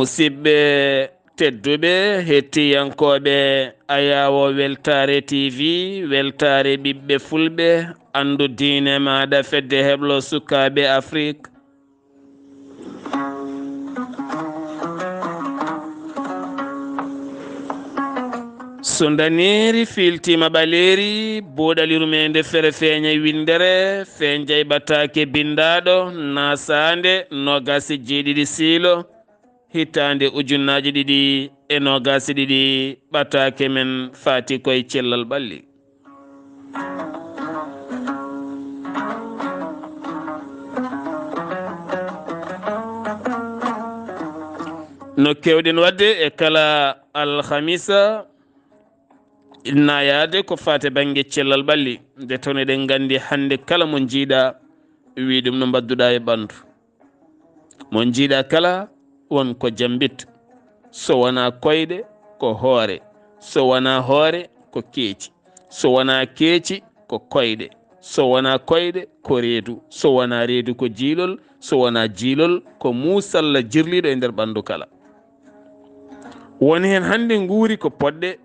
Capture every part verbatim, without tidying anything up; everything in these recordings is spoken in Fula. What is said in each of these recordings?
Musidɓe tedduɓe, hettiyankooɓe Ayaawo Weltaare T V, weltaare ɓiɓɓe fulɓe, anndu diine maaɗa, fedde heblo sukaaɓe Afrik. So ndaneeri fiiltiima ɓaleeri, buuɗal yurmeende fere feeña winndere, feenjay ɓataake binndaaɗo, naasaande noogaas e jeeɗiɗi siilo, hitaande ujunnaaji ɗiɗi e noogaas e ɗiɗi, ɓataake men faati koye cellal ɓalli. No keewɗen waɗde e kala alhamisa, naayaade ko faati bannge cellal ɓalli, nde tawno eɗen nganndi hannde kala mo njiiɗa, wi ɗum no mbadduɗa e ɓanndu. Mo njiiɗa kala, won ko jammbit. So wonaa koyɗe, ko hoore. So wonaa hoore, ko keeci. So wonaa keeci, ko koyɗe. So wonaa koyɗe, ko reedu. So wonaa reedu, ko jiilol. So wonaa jiilol, ko muusalla jirliiɗo e nder ɓanndu kala. Won heen hannde nguuri ko poɗɗe,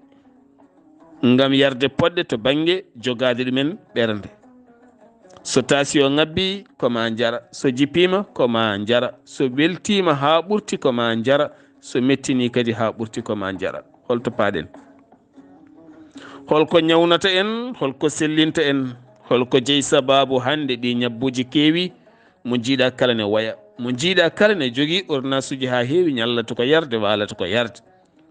ngam yarde poɗɗe to bannge jogaade ɗumen ɓernde. So taasi o ŋabbi, ko ma njara. So jippiima, ko ma njara. So weltiima haa ɓurti, ko ma njara. So mettinii kadi haa ɓurti, ko ma njara. Holto paaɗen? Holko ñawnata en? Holko sellinta en? Holko jeyi sabaabu hannde ɗii ñabbuuji keewi? Mo njiiɗa kala ne woya. Mo njiiɗa kala ne jogii ordonnansuuji haa heewi, ñallata ko yarde, waalata ko yarde.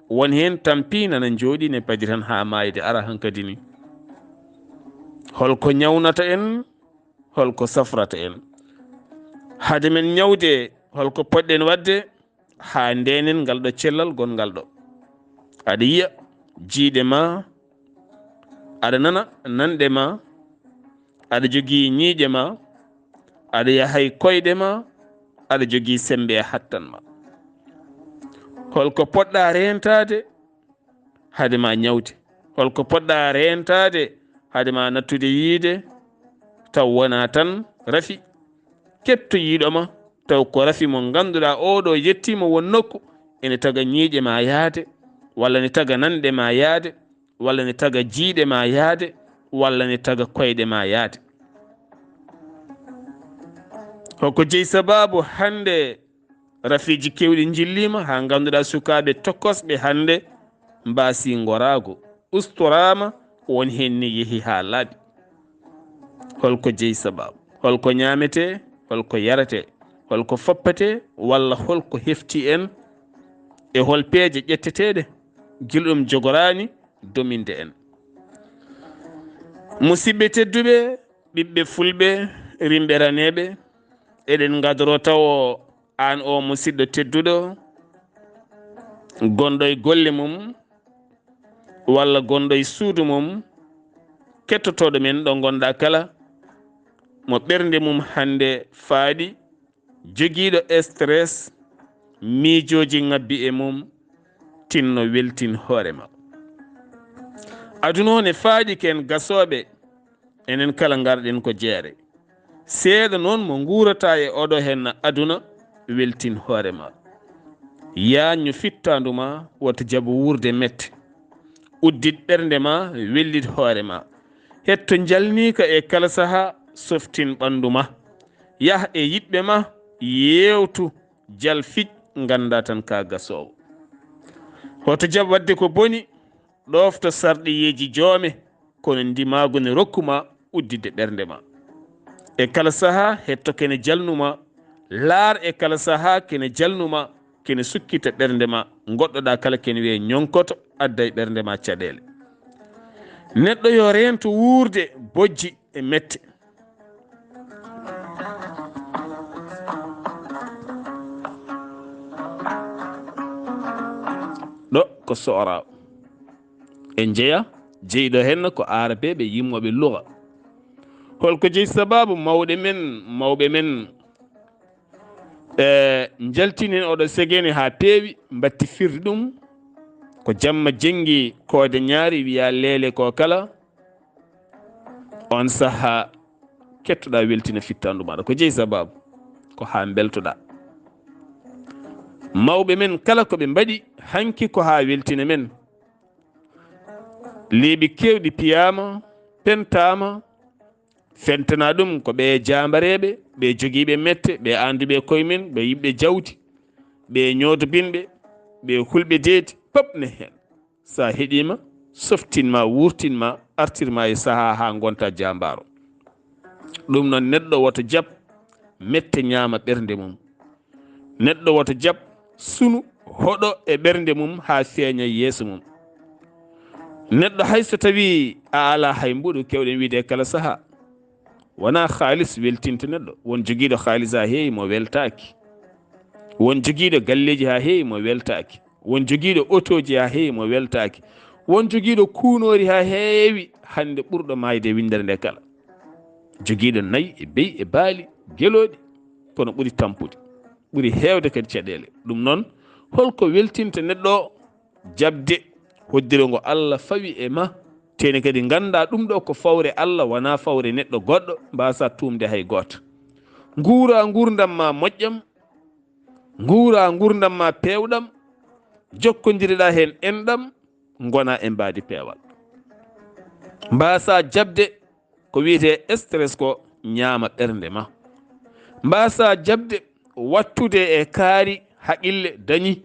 Won heen tampi nana njooɗi ne padi tan haa maayde ara hankadi ni. Holko ñawnata en? Holko safrata en? Hade men ñawde, holko poɗɗen waɗde haa ndeenen ngal ɗo cellal gonngal ɗo? Aɗa yiya jiiɗe ma, aɗa nana nanɗe ma, aɗa jogii ñiiƴe ma, aɗa yahay koyɗe ma, aɗa jogii semmbe e hattan ma. Holko poɗɗa reentaade hade ma ñawde? Holko poɗɗa reentaade hade ma nattude yiide, taw wonaa tan rafi kettoyiiɗo ma, taw ko rafi mo ngannduɗaa oo ɗoo yettiima won nokku, ene taga ñiiƴe ma yaade, walla ne taga nanɗe ma yaade, walla ne taga jiiɗe ma yaade, walla ne taga koyɗe ma yaade. Hoko jeyi sabaabu hannde rafiiji keewɗi njilliima haa ngannduɗaa sukaaɓe tokosɓe hannde mbaasi ngoraagu, ustoraama, won heen ne yehi haa laaɓi. Holko jeyi sabaabu? Holko ñaametee? Holko yaretee? Holko foppetee? Walla holko hefti en? E hol peeje ƴetteteeɗe gila ɗum jogoraani dominde en? Musidɓe tedduɓe, ɓiɓɓe fulɓe, rimɓe raneeɓe, eɗen ngadoro tawo aan o musidɗo tedduɗo, gonɗo e golle mum, walla gonɗo e suudu mum, kettotooɗo men ɗo ngonɗa kala, mo ɓernde mum hannde faaɗi, jogiiɗo stress, miijooji ngabbi e mum, tinno weltin hoore ma. Aduna o ne faaɗi ken gasooɓe, enen kala ngarɗen ko jeere. Seeɗa noon mo nguurata e oɗo henna aduna, weltin hoore ma. Yaanñu fittaandu ma, wota jaɓu wuurde mette. Uddit ɓernde ma, wellit hoore ma. Hetto njalniika e kala saha, softin ɓanndu ma. Yah e yiɗɓe ma, yeewtu, jal fic, ngannda tan ka gasoowo. Hoto jaɓ waɗde ko boni, ɗoofto sarɗiyeeji joome, kono ndimaagu ne rokku ma udditde ɓernde ma. E kala saha hetto kene jalnu ma, laar e kala saha kene jalnu ma, kene sukkita ɓernde ma, ngoɗɗoɗa kala kene wiye ñonkoto, adda e ɓernde ma caɗeele. Neɗɗo yo reento wuurde bojji e mette. Ɗo ko soora. En jeya, jeyɗo henna ko aarabeeɓe yimmooɓe luga. Holko jeyi sababu mawɗe men, mawɓe men, e, njaltini en oɗo segene haa peewi, mbatti firde ɗum. Ko jamma jenngi koode ñaari wiya leele ko kala. On saha kettoɗa weltina fittandu maɗa. Ko jeyi sababu? Ko haa mbeltoɗa. Mawɓe men kala ko ɓe mbaɗi hanki ko haa weltina men. Leeɓi keewɗi piyaama, pentaama, fentana ɗum ko ɓe jaambareeɓe, ɓe jogiiɓe mette, ɓe annduɓe koye men, ɓe yiɓɓe jawdi, ɓe ñoodobinɓe, ɓe hulɓe deedi, pop ne heen. So a heɗiima, softin ma, wuurtin ma, artir ma e sahaa haa ngonta jaambaaro. Ɗum noon, neɗɗo woto jaɓ mette ñaama ɓernde mum. Neɗɗo woto jaɓ sunu hoɗo e ɓernde mum haa feeña yeeso mum. Neɗɗo hay so tawii a alaa hay mbuɗu, keewɗen wiide e kala sahaa, wonaa kaalis weltinta neɗɗo. Won jogiiɗo kaalis haa heewi mo weltaaki. Won jogiiɗo galleeji haa heewi mo weltaaki. Won jogiiɗo otooji haa heewi mo weltaaki. Won jogiiɗo kuunoori haa heewi hannde ɓurɗo maayde e winndere nde kala. Jogiiɗo nayi e beyi e baali, gelooɗi, kono ɓuri tampude, ɓuri heewde kadi caɗeele. Ɗum noon, holko weltinta neɗɗo o? Jaɓde hoddiro ngo Allah fawi e ma, tene kadi ngannda ɗum ɗo ko fawre Allah, wonaa fawre neɗɗo goɗɗo, mbasa tuumde hay gooto. Nguura nguurndam ma moƴƴam, nguura nguurndam ma peewɗam, jokkondiriɗa heen enɗam, ngona e mbaadi peewal. Mbasa jaɓde ko wiyetee stress ko ñaama ɓernde ma. Mbasa jaɓde wattude e kaari haqille, dañi,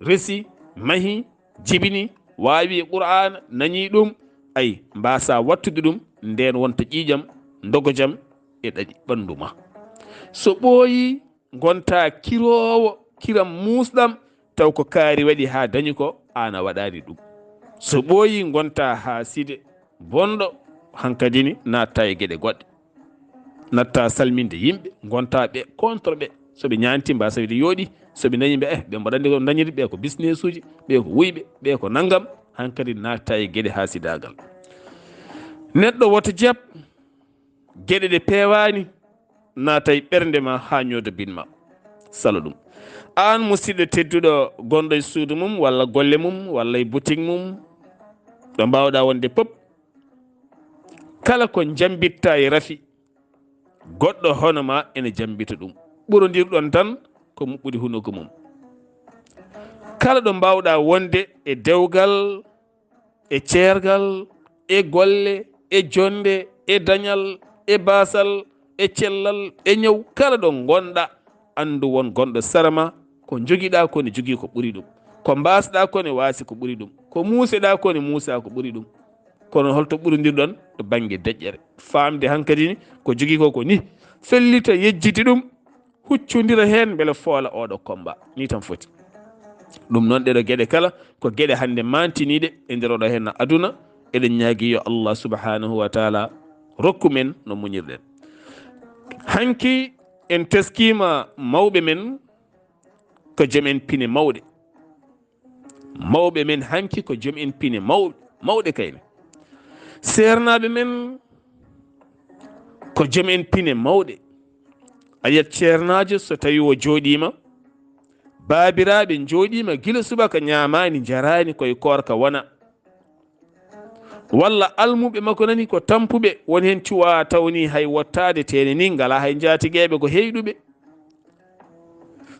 resi, mahi, jibini, waawi Qur'aana, nañi ɗum, ay, mbasa wattude ɗum, ndeen wonta ƴiiƴam, ndogojam e ɗaɗi ɓanndu ma. So ɓooyi, ngonta kiroowo kiram muusɗam, taw ko kaari waɗi haa dañi ko, aan a waɗaani ɗum. So ɓooyi, ngonta haaside bonɗo, hankadi ni naatta e geɗe goɗɗe. Natta salminde yimɓe, ngonta ɓe contre ɓe. So ɓe ñaanti, mbasa wiide yooɗi. So ɓe dañi ɓe, eh, ɓe mbaɗande ko dañiri, ɓe ko business uji, ɓe ko wuyɓe, ɓe ko nanngam, hankadi naatta e geɗe haasidaagal. Neɗɗo woto jaɓ geɗe ɗe peewaani naata e ɓernde ma haa ñoodobin ma. Salo ɗum. Aan musidɗo tedduɗo gonɗo e suudu mum, walla golle mum, walla e boutique mum, ɗo mbaawɗa wonde pop, kala ko njambitta e rafi, goɗɗo hono ma ene jambita ɗum. Ɓurondirɗon tan ko muɓɓude hunuko mum. Kala ɗo mbaawɗa wonde e dewgal, e ceergal, e golle, e jonde, e dañal, e baasal, e cellal, e ñaw, kala ɗo ngonɗa, anndu won gonɗo sara ma, ko njogiɗa ko ne jogii ko ɓuri ɗum, ko mbasɗa ko ne waasi ko ɓuri ɗum, ko muuseɗa ko ne muusa ko ɓuri ɗum. Kono holto ɓurondirɗon? To bannge deƴƴere. Faamde hankadi ni ko jogii ko ko ni, fellita, yejjiti ɗum, huccondira heen mbele foola oɗo combat. Ni tan foti. Ɗum noon, ɗeɗo geɗe kala ko geɗe hannde mantiniiɗe e nder oɗo heen aduna. Eɗen ñaagi yo Allah subhanahu wa taala rokku men no muñirɗen. Hanki en teskiima mawɓe men ko joom en pine mawɗe. Mawɓe men hanki ko joom en pine mawɗe, mawɗe kayne. Seernaaɓe men ko joom en pine mawɗe. A yiyat ceernaajo so tawi o jooɗiima, baabiraaɓe njooɗiima gila subaka ñaamaani, njaraani, koye koorka wona. Walla almuɓe makko nani ko tampuɓe, won heen cuwa tawni hay wottaade teene ni, ngala hay njaatigeeɓe, ko heyɗuɓe.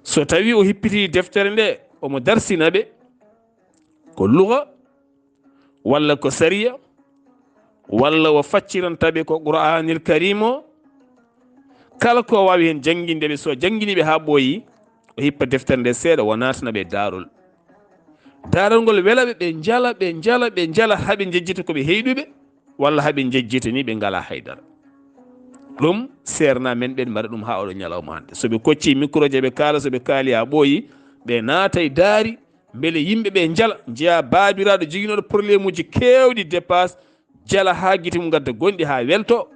So tawi o hippiti deftere nde, omo darsina ɓe ko luga, walla ko sariya, walla o facciranta ɓe ko Qur'aanil Kariim o. Kala ko waawi heen jannginde ɓe, so janngini ɓe haa ɓooyi, o hippa deftere nde seeɗa, o naatana ɓe daarol. Daarol ngol wela ɓe, ɓe njala, ɓe njala, ɓe njala, haa ɓe njejjita ko ɓe heyɗuɓe, walla haa ɓe njejjita ni ɓe ngalaa haydara. Ɗum seernaaɓe men ɓen mbaɗa ɗum haa oɗo ñalawma hannde. So ɓe kocci micro ji, ɓe kaala, so ɓe kaali haa ɓooyi, ɓe naata e daari, mbele yimɓe ɓe njala, njeya baabiraaɗo joginooɗo problème uji keewɗi, dépasse, jala haa gite mum ngadda gonɗi haa welto.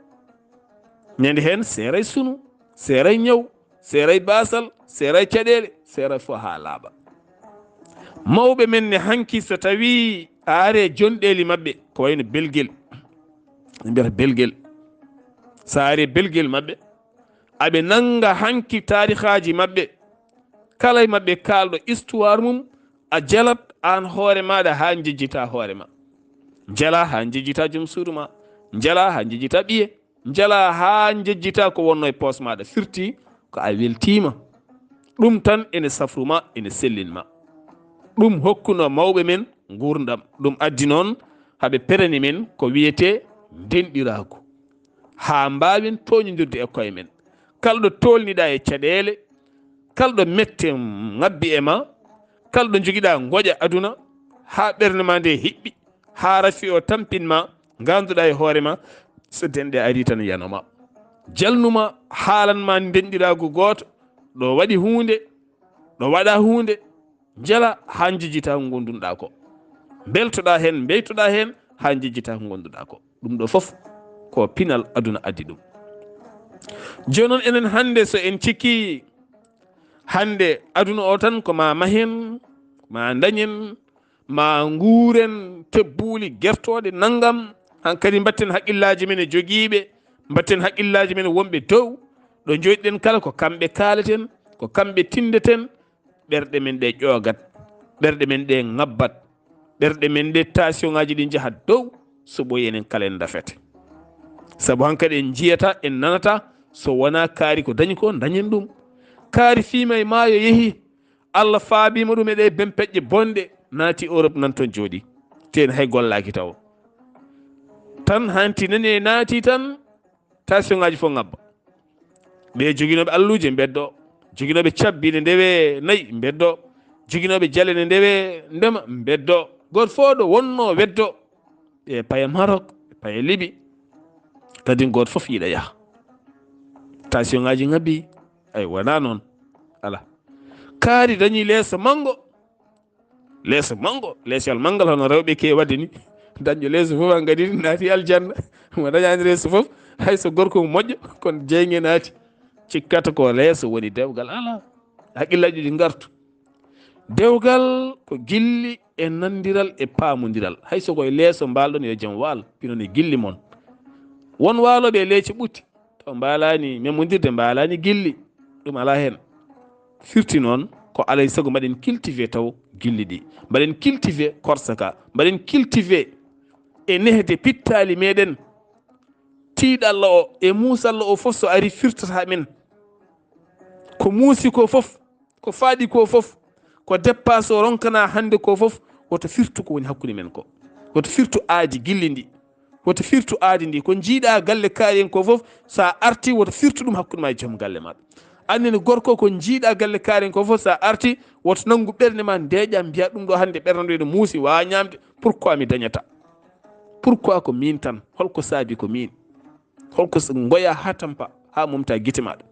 Ñande heen seeray sunu, seeray ñaw, seeray baasal, seeray caɗeele, seeray fof haa laaɓa. Mawɓe men ne hanki, so tawi a are jonɗeeli maɓɓe, ko wayno belgel, ɓe mbiyata belgel. So a are belgel maɓɓe, aɓe nannga hanki taarihaaji maɓɓe. Kala e maɓɓe kaalɗo histoire mum, a jalat aan hoore maaɗa haa njejjita hoore ma. Njala haa njejjita joom suudu ma. Njala haa njejjita ɓiye. Njala haa njejjita ko wonno e poos maaɗa. Firti ko a weltiima. Ɗum tan ene safru ma, ene sellin ma. Ɗum hokkuno mawɓe men nguurndam. Ɗum addi noon haɓe perani men ko wiyetee ndenɗiraagu. Haa mbaawen tooñondirde e koye men. Kala ɗo toolniɗaa e caɗeele, kala ɗo mette ŋabbi e ma, kala ɗo njogiɗaa ngoƴa aduna, haa ɓernde ma nde hiɓɓi, haa rafi o tampin ma, ngaanduɗaa e hoore ma, so denɗe arii tan yano ma. Jalnu ma, haalan ma ndenɗiraagu gooto, ɗo waɗi huunde, ɗo waɗa huunde, njala haa njejjita ko ngondunɗaa ko. Mbeltoɗaa heen, mbeytoɗaa heen haa njejjita ko ngondunɗaa ko. Ɗum ɗo fof ko pinal aduna addi ɗum. Jooni noon enen hannde so en cikkii hannde aduna o tan ko ma mahen, ma dañen, ma nguuren tebbuuli gertooɗe nanngam, hankadi mbatten haqqillaaji men e jogiiɓe, mbatten haqqillaaji men e wonɓe dow, ɗo njooɗiɗen kala ko kamɓe kaaleten, ko kamɓe tinndeten, ɓerɗe men ɗe ƴoogat, ɓerɗe men ɗe ŋabbat, ɓerɗe men ɗe tension ŋaaji ɗi njahat dow, so ɓooyi enen kala en dafete. Sabu hankadi en njiyata, en nanata, so wonaa kaari ko dañi ko, dañen ɗum. Kaari fiima e maayo yehi, Allah faabiima ɗum e ɗe bempeƴƴe bonɗe, naati Europe nan toon jooɗi. Teen hay gollaaki taw. Tan hanti nani e naati tan, tension ŋaaji fof ŋabba. Ɓe joginooɓe alluuje mbeddo, joginooɓe cabbi ne ndewe nayi mbeddo, joginooɓe jale ne ndewe ndema mbeddo. Gooto fof ɗo wonnoo weddo. Ɓe paye Maroc, ɓe paye Libi. Kadi gooto fof yiɗa yaha. Tension ŋaaji ŋabbi. Ay, wonaa noon. Ala. Kaari dañi leeso manngo. Leeso manngo, leesowal manngal hono rewɓe keewi waɗde ni. Dañɗo leeso fof hankadi naati aljanna. Mo dañaani leeso fof, hay so gorko moƴƴo, kono jeynge naati. Cikkata ko leeso woni dewgal. Alaa. Haqqillaaji ɗi ngartu. Dewgal ko gilli e nanndiral e paamondiral. Hay so koye leeso mbaalɗon yo jam waal, pinon e gilli mon. Won waalooɓe e leece ɓutti. Taw mbaalaani memondirde, mbaalaani gilli, ɗum alaa heen. Firti noon ko alaa e sago mbaɗen cultivé taw gilli ɗi. Mbaɗen cultivé korsa ka. Mbaɗen cultivé e nehde pittaali meɗen. Tiiɗalla o e muusalla o fof so ari firtata men. Ko muusi ko fof, ko faaɗi ko fof, ko dépasse o ronkana hannde ko fof, woto firtu ko woni hakkunde men ko. Woto firtu aadi gilli ndi. Woto firtu aadi ndi. Ko njiiɗa galle kaari en ko fof, so a arti, woto firtu ɗum hakkunde ma e joom galle ma. Annene gorko, ko njiiɗa galle kaari en ko fof, so a arti, woto nanngu ɓernde ma ndeeƴa, mbiya ɗum ɗo hannde ɓernde ɗo ene muusi, waawa ñaamde. Pourquoi mi dañata? Pourquoi ko miin tan? Holko saabi ko miin? Holko s-, ngoya haa tampa, haa momta gite maɗa?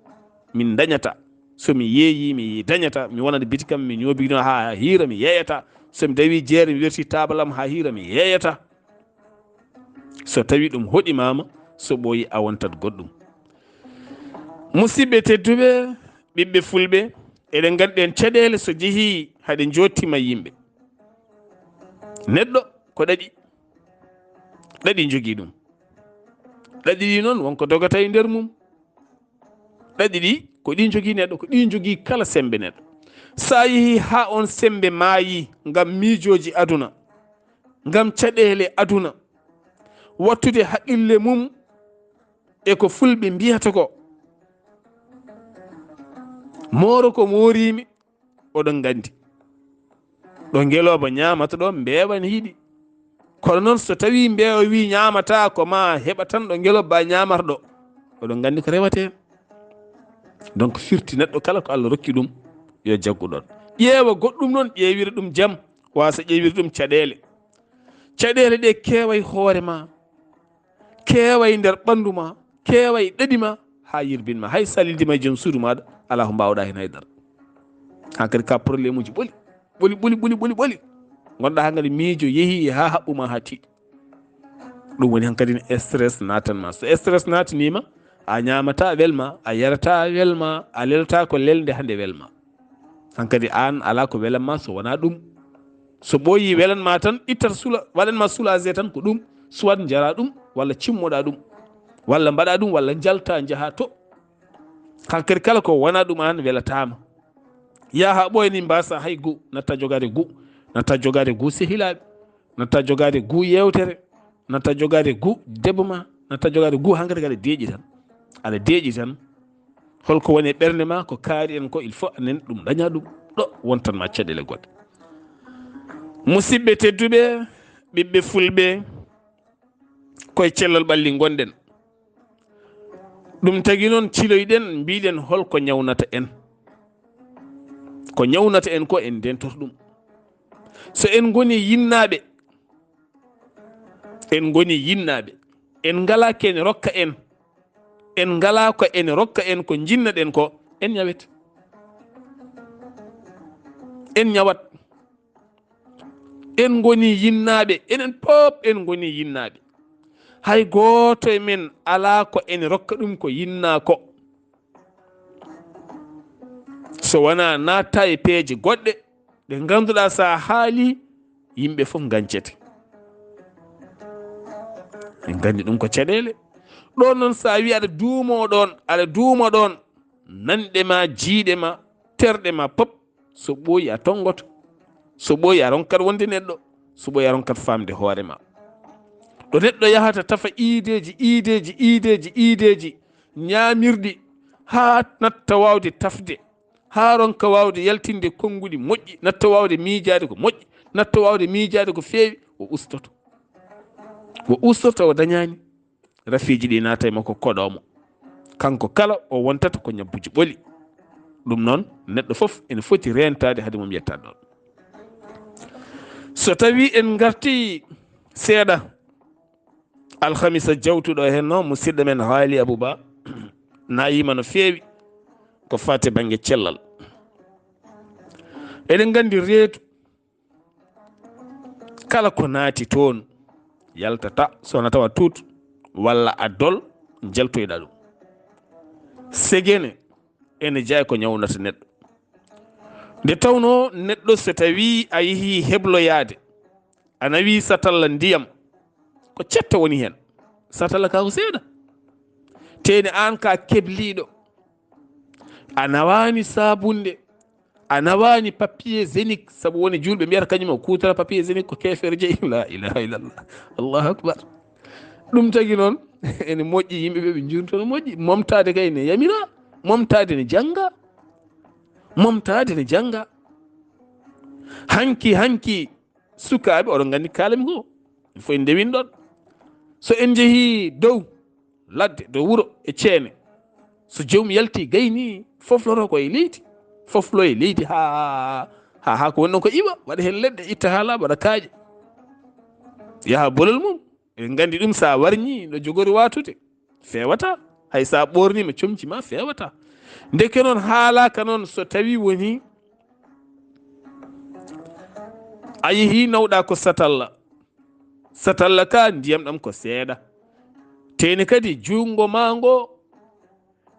Min dañata. So mi yeeyi, mi dañata. Mi wonat bitikam, mi ñoobino haa hiira, mi yeeyata. So mi dawi jeere, mi werti tabalam haa hiira, mi yeeyata. So tawi ɗum hoɗimaama, so ɓooyi a wontat goɗɗum. Musidɓe tedduɓe, ɓiɓɓe fulɓe, eɗen nganndi ɗen caɗeele so jehi haɗe njottima yimɓe. Neɗɗo ko ɗaɗi, ɗaɗi njogii ɗum. Ɗaɗi ɗi noon wonko dogata e nder mum. Ɗaɗi ɗi ko ɗi njogii neɗɗo, ko ɗi njogii kala semmbe neɗɗo. So a yehii haa on semmbe maayi ngam miijooji aduna, ngam caɗeele aduna, wattude haqqille mum e ko fulɓe mbiyata ko, mooro ko mooriimi, oɗon nganndi. Ɗo ngelooba ñaamata ɗo, mbeewa ne yiɗi. Kono noon, so tawii mbeewa wii ñaamataa, ko ma heɓa tan ɗo ngelooba ñaamata ɗo. Oɗon nganndi ko rewata heen. Donc, firti neɗɗo kala ko Allah rokki ɗum, yo jaggu ɗoon. Ƴeewa goɗɗum noon, ƴeewira ɗum jam, waasa ƴeewira ɗum caɗeele. Caɗeele ɗe keewa e hoore ma, keewa e nder ɓanndu ma, keewa e ɗaɗi ma, haa yirbin ma. Hay so a lildima e joom suudu maaɗa, alaa ko mbaawɗaa heen hay dara. Hankadi ka problème uji ɓoli, ɓoli, ɓoli, ɓoli, ɓoli, ɓoli. Ngonɗaa hankadi miijo yehii haa haɓɓu ma haa tiiɗi. Ɗum woni hankadi ne stress naatan ma. So stress naatanii ma, a ñaamataa welma, a yarataa welma, a lelotaa ko lelnde hannde welma. Hankadi aan alaa ko welan ma so wonaa ɗum. So ɓooyi welan ma tan, ittat sula, waɗan ma soulagé tan ko ɗum. Soit njaraa ɗum, walla cimmoɗaa ɗum, walla mbaɗaa ɗum, walla njaltaa njahaa to. Hankadi kala ko wonaa ɗum aan welataa ma. Yaha haa ɓooya ni mbaasa hay guu, natta jogaade guu, natta jogaade guu sehilaaɓe, natta jogaade guu yeewtere, natta jogaade guu debbo ma, natta jogaade guu hankadi kadi deeƴi tan. Aɗa deeƴi tan. Holko woni e ɓernde ma, ko kaari en ko, il faut anen ɗum daña ɗum. Ɗo wontan ma caɗeele goɗɗe. Musidɓe tedduɓe, ɓiɓɓe fulɓe, koye cellal ɓalli ngonɗen. Ɗum tagi noon ciloyɗen, mbiɗen holko ñawnata en. Ko ñawnata en ko en ndentoto ɗum. So en ngoni yinnaaɓe, en ngoni yinnaaɓe, en ngalaa ko en rokka en, en ngalaa ko en rokka en ko njinnaɗen ko, en ñawete. En ñawat. En ngoni yinnaaɓe, enen pop en ngoni yinnaaɓe. Hay gooto e men alaa ko en rokka ɗum ko yinnaa ko. So wonaa naatta e peeje goɗɗe ɗe ngannduɗaa so a haali, yimɓe fof ngancete. En nganndi ɗum ko caɗeele. Ɗoon noon so a wii aɗa duumoo ɗoon, aɗa duuma ɗoon, nanɗe ma, jiiɗe ma, terɗe ma pop, so ɓooyi a tonngoto. So ɓooyi a ronkat wonde neɗɗo. So ɓooyi a ronkat faamde hoore ma. Ɗo neɗɗo yahata tafa iideeji, iideeji, iideeji, iideeji, ñaamirɗi haa natta waawde tafde, haa ronka waawde yaltinde konnguɗi moƴƴi, natta waawde miijaade ko moƴƴi, natta waawde miijaade ko feewi, o ustoto. O ustoto, o dañaani. Rafiiji ɗi naata e makko, koɗoo mo. Kanko kala o wontata ko ñabbuji ɓoli. Ɗum noon, neɗɗo fof ene foti reentaade hade mum yettaade ɗoon. So tawii en ngartii seeɗa, alhamisa jawtuɗo heen noon, musidɗo men Haali Abou Ba, naayiima no feewi ko faati bannge cellal. Eɗen nganndi reedu, kala ko naati toon yaltata, so wonaa tawa tuut walla a dol, njaltoyɗaa ɗum. Segene ene jeyaa ko ñawnata neɗɗo. Nde tawnoo neɗɗo so tawii a yehii hebloyaade, a nawii satalla ndiyam, ko cetta woni heen. Satalla ka ko seeɗa. Teeni aan ka kebliiɗo. A nawaani saabunde, a nawaani papier zénique, sabu woni juulɓe mbiyata kañum o kuutora papier zénique ko keefeero jeyi. La ilaha illallah. Allahu akbar. Ɗum tagi noon, ene moƴƴi yimɓe ɓe ɓe njuurto no moƴƴi. Momtaade kay ne yamira. Momtaade ne jannga. Momtaade ne jannga. Hanki, hanki, sukaaɓe, oɗon nganndi kaalami ko. Il faut en ndewin ɗoon. So en njehii dow ladde, dow wuro e ceene, so joomum yalti gayni, fofloro ko e leydi. Foflo e leydi haa, haa, haa ko woni ɗoon ko iwa, waɗa heen leɗɗe, itta haa laaɓa, waɗa kaaƴe. Yaha bolol mum. Eɗen nganndi ɗum, so a warñii no jogori waatude, feewata. Hay so a ɓoorniima comci ma, feewata. Ndeke noon haalaaka noon so tawii woni a yehii nawɗaa ko satalla. Satalla ka ndiyam ɗam ko seeɗa. Teeni kadi juutngo ma ngo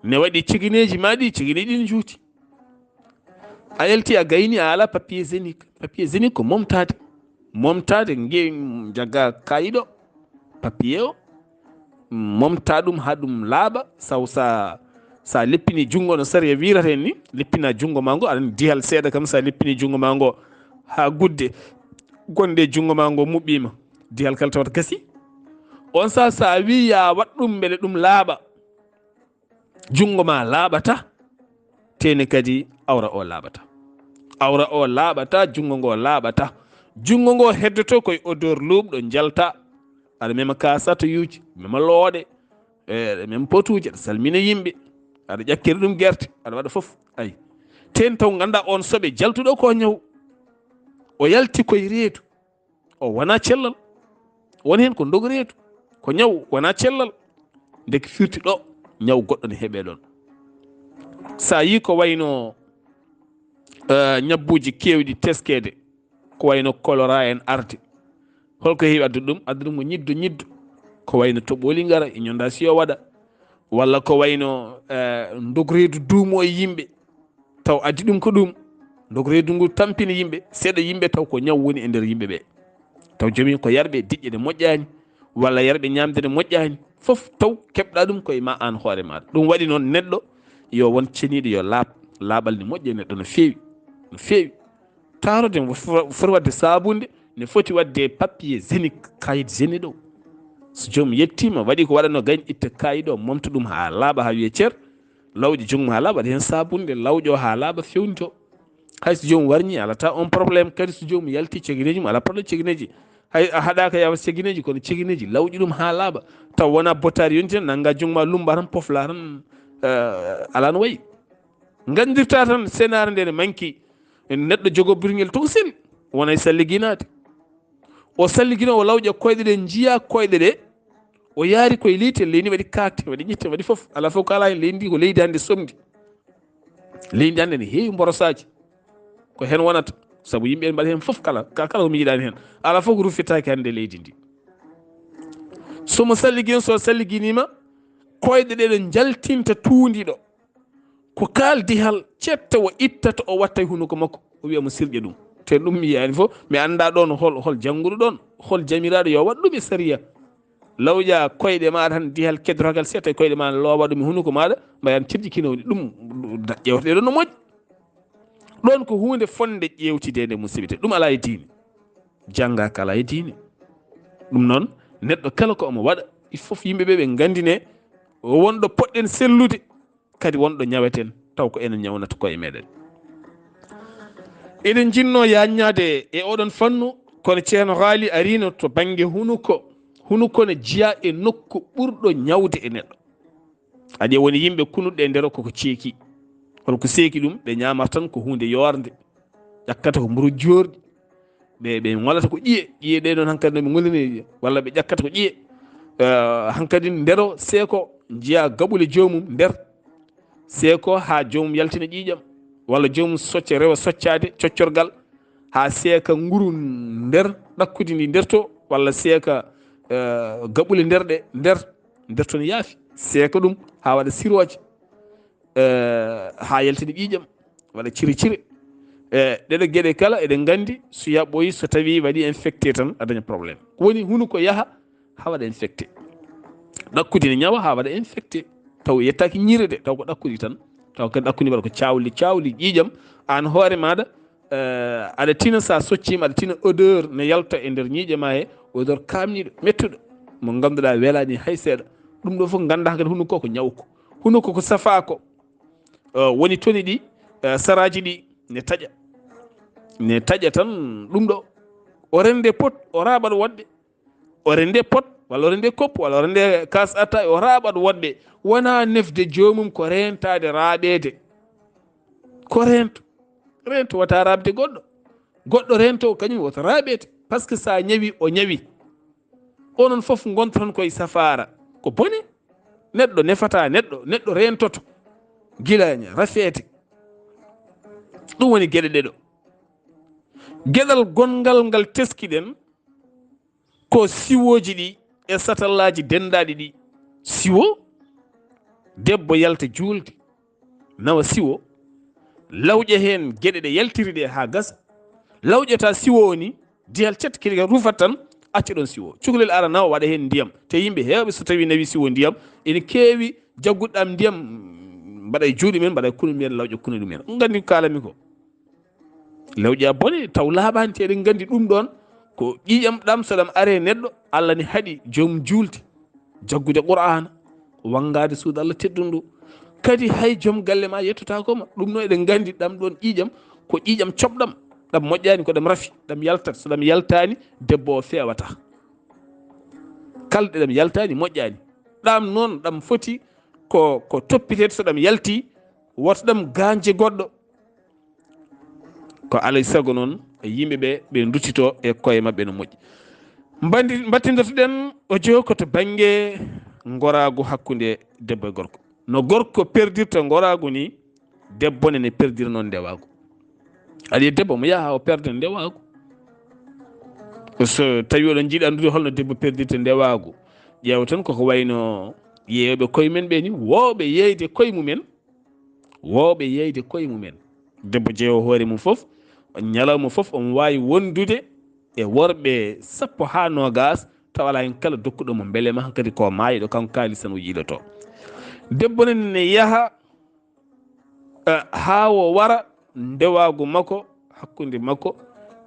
ne waɗi cigineeji ma ɗi, cigine ɗi ne njuuti. A yalti a gayni a alaa papier zénique. Papier zénique ko momtaade. Momtaade nge jagga kaayiɗo papier o. Momta ɗum haa ɗum laaɓa. Saw sa, sa leppini junngo no sariya wiirata en ni, leppina junngo ma ngo, aɗa anndi dihal seeɗa kam sa leppini junngo ma ngo haa gudde gonɗe junngo ma ngo muɓɓiima. Dihal kala tawata gasi. On sa, sa wii ya waɗ ɗum mbele ɗum laaɓa. Junngo ma laaɓata, teeni kadi awra o laaɓata. Awra o laaɓata, junngo ngo laaɓata. Junngo ngo heddoto koye odeur luuɓɗo njalta. Aɗa mema ka satayuuji, mema looɗe, e, aɗa mema potuuji, aɗa salmina yimɓe, aɗa ƴakkira ɗum gerte, aɗa waɗa fof. Ayi. Teen taw ngannda on soɓe jaltuɗo ko ñaw. O yalti koye reedu. O wonaa cellal. Woni heen ko ndogo reedu. Ko ñaw, wonaa cellal. Ndeke firti ɗo, ñaw goɗɗo ne heɓee ɗoon. So a yii ko wayno, eh, ñabbuuji keewɗi teskeede, ko wayno kolora en arde. Holko heewi addude ɗum? Addude ɗum ko ñiddo, ñiddo. Ko wayno toɓooli ngara, inondation waɗa. Walla ko wayno, eh, ndogo reedu duumo e yimɓe. Taw addi ɗum ko ɗum. Ndogo reedu ngu tampini yimɓe, seeɗa yimɓe taw ko ñaw woni e nder yimɓe ɓe. Taw jomi ko yarɓe diƴƴe ɗe moƴƴaani, walla yarɓe ñaamde ɗe moƴƴaani. Fof taw keɓɗa ɗum ko e ma aan hoore maaɗa. Ɗum waɗi noon neɗɗo yo won ceniiɗo, yo laaɓ. Laaɓal ne moƴƴi e neɗɗo no feewi, no feewi. Taarode mo fo-, foti waɗde saabunde, ne foti waɗde papier zénique, kayit zénique ɗo. So joom yettiima, waɗi ko waɗanoo gañ, itta kayit o, momta ɗum haa laaɓa, haa wiye cer. Lawƴa junngo maa laaɓa, waɗa heen saabunde, lawƴo haa laaɓa, fewnito. Hay so joomum warñi, alaa taa on problème. Kadi so joomum yalti cegineeji mum, alaa problème cegineeji. Hay a haɗaaka yawa cegineeji, kono cegineeji, lawƴi ɗum haa laaɓa. Taw wonaa bottaari yonti tan, nannga junngo maa, lummba tan, pofla tan, eh, alaa no wayi. Nganndirtaa tan senaare nde ne manki. Neɗɗo jogoo burngel tokosel, wona e salliginaade. O salligina, o lawƴa koyɗe ɗe, njiya koyɗe ɗe. O yaari koye leydi, leydi waɗi kaakte, waɗi ƴitte, waɗi fof. Alaa fof ko alaa heen, leydi ndi ko leydi hannde somndi. Leydi hannde ne heewi mborosaaji. Ko heen wonata. Sabu yimɓe ene mbaɗa heen fof kala, ka-, kala ko miijiɗaani heen. Alaa fof ko ruffitaaki hannde leydi ndi. So mo salligino, so salliginiima, koyɗe ɗe ɗo njaltinta tuundiiɗo. Ko kaal dihal cetta o ittata, o watta e hunuko makko, o wiya mo sirƴa ɗum. Te ɗum mi yiyaani fof, mi anndaa ɗoon hol, hol jannguɗo ɗoon, hol jamiraaɗo yo waɗ ɗum e sariya. Lawƴa koyɗe maaɗa tan, dihal keddotagal seeɗa e koyɗe maaɗa, loowa ɗum e hunuko maaɗa, mbayan sirƴi kino woni ɗum, ƴeewteɗe ɗoon no moƴƴi. Ɗoon ko huunde fonnde ƴeewtideende, musidɓe, te ɗum alaa e diine. Janngaaka alaa e diine. Ɗum noon, neɗɗo kala ko omo waɗa, il faut yimɓe ɓe ɓe nganndine wonɗo poɗɗen sellude, kadi wonɗo ñaweten, taw ko enen ñawnata koye meɗen. Eɗen njinnoo yaññaade e oɗon fannu, kono Ceerno Haali ariino to bannge hunuko. Hunuko ne jeyaa e nokku ɓurɗo ñawde e neɗɗo. Aɗe woni yimɓe kunuɗe e nder koko ceeki. Kono ko seeki ɗum, ɓe ñaamata tan ko huunde yoornde. Ƴakkata ko mburu joorɗi. Ɓe, ɓe ŋolata ko ƴiye. Ƴiye ɗe noon hankadi no ɓe ŋolini, walla ɓe ƴakkata ko ƴiye. Eh, hankadi ndero seeko, njiya gaɓule joomum nder. Seeko haa joomum yaltina ƴiiƴam, walla joomum socca, rewa soccaade coccorgal, haa seeka nguru nder ɗakkudi ndi nder to, walla seeka, eh, gaɓule nder ɗe nder, nder to no yaafi. Seeka ɗum haa waɗa sirooje, eh, haa yaltina ƴiiƴam, waɗa cire cire. Eh, ɗeɗe geɗe kala eɗen nganndi, so yaɓɓoyi, so tawi waɗi infecté tan, a daña problème. Ko woni hunuko yaha haa waɗa infecté. Ɗakkudi ne ñawa haa waɗa infecté. Taw yettaaki ñiire de, taw ko ɗakkudi tan. Taw kadi ɗakkudi mbaɗa ko caawli, caawli ƴiiƴam. Aan hoore maaɗa, eh, aɗa tina, so a socciima, aɗa tina odeur ne yalta e nder ñiiƴe maa he, odeur kaamniiɗo, mettuɗo, mo ngannduɗaa welaani hay seeɗa. Ɗum ɗo fof nganndaa kadi hunuko ko ñawko. Hunuko ko safaa ko. Eh, woni toni ɗi, eh, saraaji ɗi ne taƴa. Ne taƴa tan ɗum ɗo. O rende pot, o raaɓat woɗɓe. O rende pot, walla o rende koppu, walla o rende kaas attaay, o raaɓat woɗɓe. Wonaa nefde joomum, ko reentaade, raaɓeede. Ko reento. Reento wata raaɓde goɗɗo. Goɗɗo reento, kañum wota raaɓeede. Par ce que so a ñawi, o ñawi. Onon fof ngontoton koye safaara. Ko bone. Neɗɗo nefata neɗɗo, neɗɗo reentoto. Gila rafeede. Ɗum woni geɗe ɗeɗo. Geɗal gonngal ngal teskiɗen ko siwooji ɗi e satallaaji denndaaɗi ɗi. Siwo, debbo yalta juulde, nawa siwo, lawƴa heen geɗe ɗe yaltiri ɗe haa gasa, lawƴata siwo o ni, diyal cet kadi rufat tan, acca ɗoon siwo. Cukalel ara nawa waɗa heen ndiyam. Te yimɓe heewɓe so tawi nawi siwo ndiyam, ene keewi jaggude ɗam ndiyam, mbaɗa e juuɗe men, mbaɗa e kunu men, lawƴa kunu men. On nganndi ko kaalanmi ko. Lawƴa bone, taw laaɓaani, te eɗen nganndi ɗum ɗoon ko ƴiiƴam ɗam, so ɗam are neɗɗo, Allah ne haɗi joom juulde, jaggude Qur'aana, wanngaade suudu Allah teddundu. Kadi hay joom galle ma yettotaako ma. Ɗum noon eɗen nganndi ɗam ɗoon ƴiiƴam, ko ƴiiƴam coɓɗam, ɗam moƴƴaani, ko ɗam rafi, ɗam yaltat. So ɗam yaltaani, debbo o feewata. Kala ɗe ɗam yaltaani, moƴƴaani. Ɗam noon, ɗam foti ko, ko toppiteede, so ɗam yalti, woto ɗam gaañje goɗɗo. Ko alay sago noon, yimɓe ɓe, ɓe nduttito e koye maɓɓe no moƴƴi. Mbandi-, mbattindotoɗen o jeyo ko to bannge ngoraagu hakkunde debbo e gorko. No gorko perdirta ngoraagu ni, debbo ne, ne perdira noon ndewaagu. Aɗa yiya debbo mo yaha o perda ndewaagu. So tawi oɗon njiɗi anndude holno debbo perdirta ndewaagu, ƴeewa tan koko wayno yeeyooɓe koye men ɓe ni, woowɓe yeeyde koye mumen, woowɓe yeeyde koye mumen. Debbo jeyo hoore mum fof, ñalawma fof omo waawi wondude e worɓe sappo haa noogaas, tawa alaa heen kala dokkuɗo mo mbelema, hankadi ko maayɗo, kanko kaalis tan o yiɗoto. Debbo ne, ne yaha, eh, haa o wara ndewaagu makko, hakkunde makko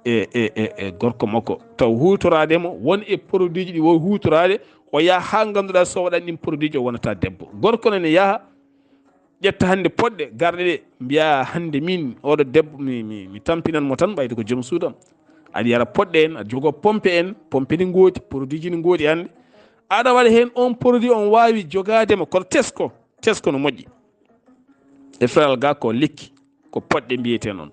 e, e, e, e gorko makko. Taw huutoraade mo, won e produit ji ɗi o huutoraade, o yaha haa ngannduɗaa so waɗani ɗin produit ji, o wonata debbo. Gorko ne, ne yaha, Ƴetta hannde poɗɗe garɗe ɗe, mbiya hannde min oɗo debbo mi, mi, mi tampinan mo tan ɓayde ko joom suudam. Aɗa yara poɗɗe en, aɗa jogo pompe en, pompe ni ngoodi, produit ji ni ngoodi hannde. Aɗa waɗa heen on produit on waawi jogaade mo, kono tesko, tesko no moƴƴi. E feral ga ko lekki, ko poɗɗe mbiyete noon.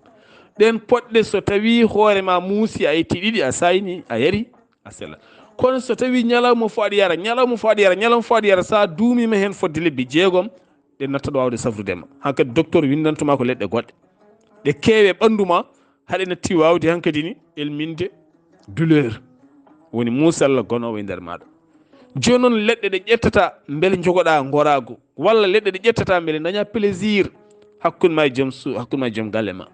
Ɗen poɗɗe so tawi hoore ma muusi, a itti ɗiɗi, a sayni, a yari, a sella. Kono so tawi ñalawma fof aɗa yara, ñalawma fof aɗa yara, ñalawma fof aɗa yara, sa duumima heen fodde lebbi jeegom, ɗe natta ɗo waawde safrude ma. Hankadi docteur winndantuma ko leɗɗe goɗɗe. Ɗe keewe ɓanndu ma, haɗe natti waawde hankadi ni elminde douleur. Woni muusalla gonoowo e nder maaɗa. Jooni noon leɗɗe ɗe ƴettata mbele njogoɗa ngoraagu, walla leɗɗe ɗe ƴettata mbele daña plaisir hakkunde ma e joom su-, hakkunde ma e joom galle ma.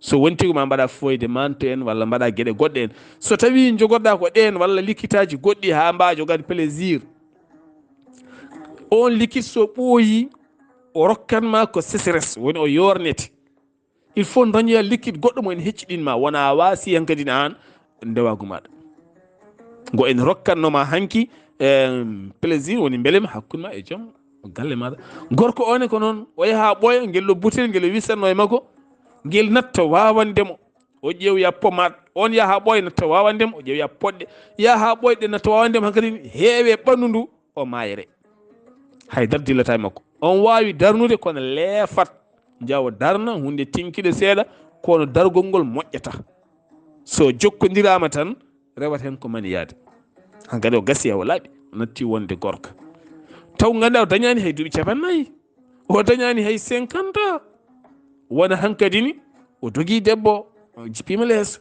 So wonti ko ma mbaɗa foyde mante en walla mbaɗa geɗe goɗɗe en. So tawi jogorɗa ko ɗeen walla likkitaaji goɗɗi haa mbaa jogade plaisir, on liquide so ɓooyi, o rokkan ma ko sécheresse, woni o yoornete. Il faut dañoya liquide goɗɗo mo ene hecciɗin ma, wona a waasi hankadi aan ndewaagu maɗa. Ngo en rokkannoma hanki, em, plaisir woni mbelema hakkunde ma e joom galle maɗa. Gorko one ko noon, o yaha ɓooya, ngel ɗo butel, ngel o wisanno e makko, ngel natta wawande mo. O ƴeewoya pommade, on yaha ɓooya natta wawande mo, o ƴeewoya poɗɗe, yaha ɓooya ɗe natta wawande mo, hankadi heewe ɓanndu ndu, o maayre. Hay dara dillata e makko. On waawi darnude, kono leefat. Njawo darna, huunde tinkiɗe seeɗa, kono dargol ngol moƴƴata. So jokkondirama tan, rewat heen ko maniyaade. Hankadi o gasi, o laaɓi, o natti wonde gorko. Taw ngannduɗaa o dañaani hay duuɓi capannaayi. O dañaani hay cinquante ans. Wona hankadi ni, o dogi debbo, o jippiima leeso.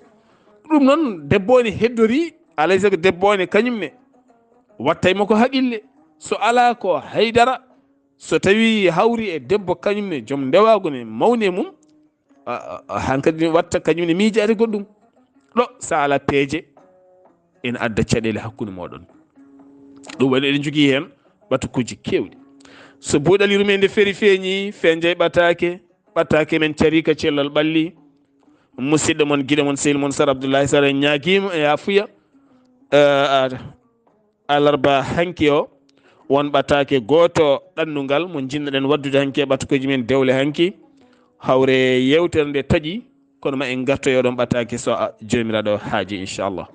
Ɗum noon, debbo ne heddori, alay sago debbo ne kañum ne wattay mo ko haqqille. So alaa ko haydara, so tawi hawri e debbo kañum ne, joom ndewaagu ne, mawni e mum, a, a, a, hankadi ne watta kañum ne miijaade goɗɗum. Ɗo, so alaa peeje, ene adda caɗeele hakkunde mooɗon. Ɗum waɗi eɗen njogii heen ɓatukuuji keewɗi. So buuɗal yurmeende feri feeñi, fenjay ɓataake, ɓataake men carii ka cellal ɓalli. Musidɗo mon, giɗo mon, sehil mon, Sar Abdullahi Sar, en ñaagiima e afuya. Eh, a-, alarba hanki o, won ɓataake gooto ɗannungal mo njiɗnoɗen waɗdude hanki e ɓatukuuji men dewle hanki. Hawre yeewtere nde taƴi, kono ma en ngartoy oɗon ɓataake so a-, Joomiraaɗo haaji, inchallah.